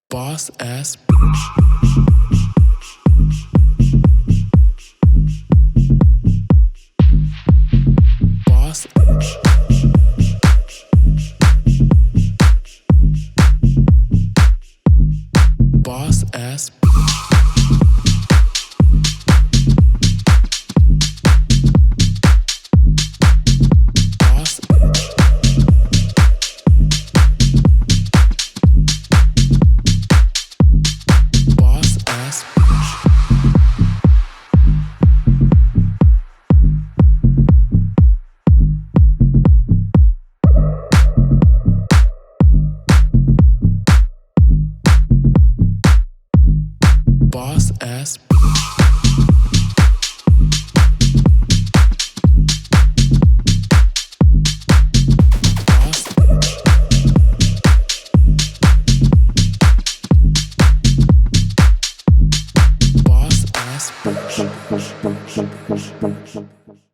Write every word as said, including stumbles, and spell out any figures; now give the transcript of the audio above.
Boss ass bitch. Boss. Boss ass bitch. Boss bitch. Boss ass bitch. Boss ass bitch. Boss bitch. Boss ass bitch.